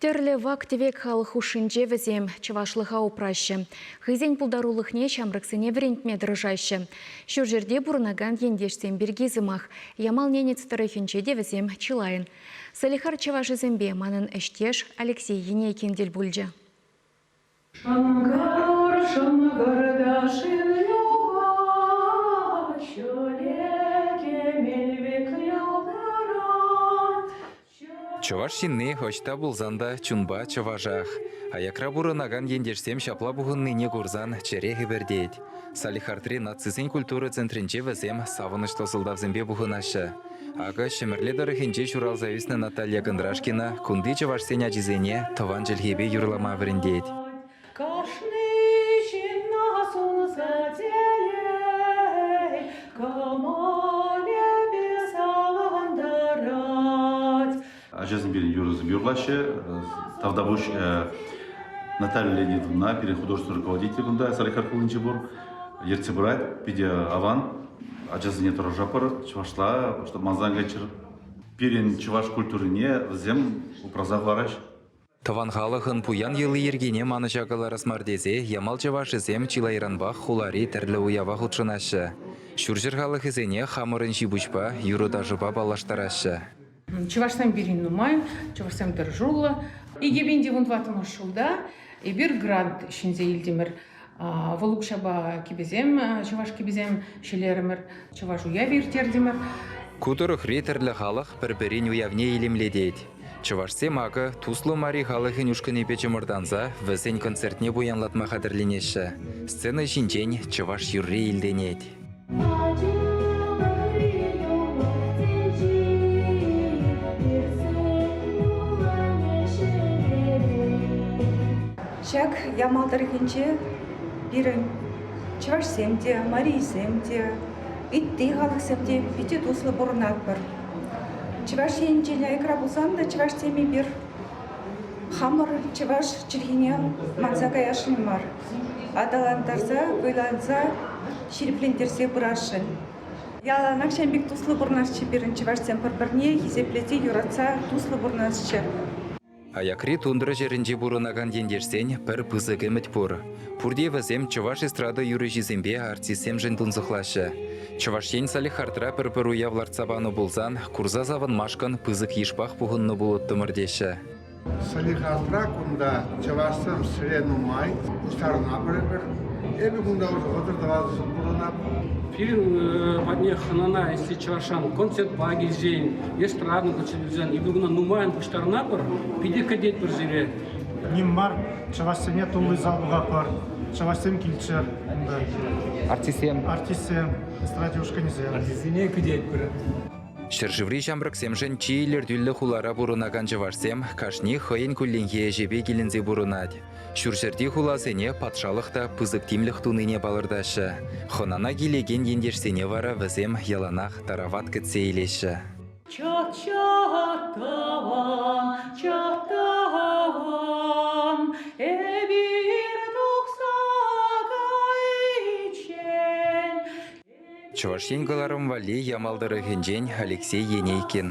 Тӗрлӗ вак-тӗвек халӑх хушшинче вӗсем чӑвашлӑха упраҫҫӗ. Хӑйсен пултарулӑхне ҫамрӑксене вӗрентме тӑрӑшаҫҫӗ. Ҫурҫӗрте пурӑнакан ентешсем пирки сӑмах. Ямал-Ненец тӑрӑхӗнче те вӗсем чылайӑн. Салехар чӑвашӗсемпе манӑн ӗҫтеш Алексей Енейкин тӗл пулчӗ. Шӑнкӑр, шӑнкӑрташин юхать, ҫӗле кӗмӗл пек ялтӑрать. Чӑваш ҫынни ӑҫта пулсан та чунпа чӑвашах. Аякра пурӑнакан ентешсем ҫапла пухӑннине курсан чӗре хӗпӗртет. Салехардри нацисен культура центрӗнче вӗсем савӑнӑҫлӑ сӑлтавсемпе пухӑнаҫҫӗ. Акӑ Ҫӗмӗрле тӑрӑхӗнче ҫуралса ӳснӗ Наталья Кондрашкина кунти чӑвашсен ачисене тӑван чӗлхепе юрлама вӗрентет. Кашни ҫынна сунса телей, кӑмӑлӗпе савӑнтарать. Ачасем пирӗн юрӑсем юрлаҫҫӗ. Тавтапуҫ Наталья Леонидовна, пирӗн художественный руководитель кунта Салехард хулинче пур, ертсе пырать. Питӗ аван. Ачасене тӑрӑшатпӑр чӑвашла, что мансан кайччӑр. Пирӗн чӑваш культурине вӗсем упраса хӑвараҫ. Тӑван халӑхӑн пуян йӑли-йӗркине манӑҫа кӑларас мар тесе Ямал чӑвашӗсем чылайранпах хулари тӗрлӗ уява хутшӑнаҫҫӗ. Ҫурҫӗр халӑхӗсене хамӑрӑн ҫи-пуҫпа, юрӑ-ташӑпа паллаштараҫҫӗ. Чӑвашсем пирӗн нумай, чӑвашсем тӑрӑшуллӑ. 2014 ҫулта эпир грант ҫӗнсе илтӗмӗр. Вӑл укҫапа кӗпесем, чӑваш кӗписем ҫӗлерӗмӗр, чӑваш уявӗ ирттертӗмӗр. Ку тӑрӑхри тӗрлӗ халӑх пӗр-пӗрин уявне илемлетет. Чӑвашсем акӑ туслӑ мари халӑхӗн ушкӑнӗпе чӑмӑртанса вӗсен концертне пуянлатма хатӗрленеҫҫӗ. Сцена ҫинчен чӑваш юрри илтӗнет. Ҫак Ямал тӑрӑхӗнче пирӗн чӑвашсем те, марисем те, ытти халӑхсем те питӗ туслӑ пурӑнатпӑр. Чӑваш Енӗнчен аякра пулсан та чӑвашсем эпир хамӑр чӑваш чӗлхине манса каясшӑн мар. Аталантарса, вӑйланса, ҫирӗплентерсе пырасшӑн. Яланах ҫавӑн пек туслӑ пурӑнасчӗ пирӗн чӑвашсем пӗр-пӗрне хисеплесе, юратса туслӑ пурӑнасчӗ. Аякри тундра ҫӗрӗнче пурӑнакан ентешсен пӗр пысӑк ӗмӗт пур. Пурте вӗсем чӑваш эстрада юрӑҫисемпе артистсемшӗн тунсӑхлаҫҫӗ. Чӑваш Ен Салехардра пӗр-пӗр уяв лартса панӑ пулсан курса савӑнмашкӑн пысӑк йышпах пухӑннӑ пулӑттӑмӑр теҫҫӗ. Салехардра кунта чӑвашсем сӗре нумай, пуҫтарӑнатпӑр эпир. Эпӗ кунта уже 34 ҫул пурӑнап. Пирӗн патне хӑнана, если чӑвашран концертпа килсен, эстрадный концерт килсен, эпир кунта нумайӑн пуҫтарӑнатпӑр, питӗ кӗтетпӗр сире. Ним мар, чӑвашсене тулли зал пухатпӑр. Чӑвашсем килччӗр унта. Артистсем. Артистсем, эстрада ушкӑнӗсем. Артистсене кӗтетпӗр. Ҫӗршыври ҫамрӑксемшӗн чи илӗртӳллӗ хулара пурӑнакан чӑвашсем кашни хӑйӗн кулленхи ӗҫӗпе киленсе пурӑнать. Ҫурҫӗрти хуласене патшалӑх та пысӑк тимлӗх тунине палӑртаҫҫӗ. Хӑнана килекен ентешсене вара вӗсем яланах тарават кӗтсе илеҫҫӗ. Чат-чат тӑван, чат тӑван, эпир тухса кайиччен Чӑваш Ен кӑларӑм валли Ямал тӑрӑхӗнчен Алексей Енейкин.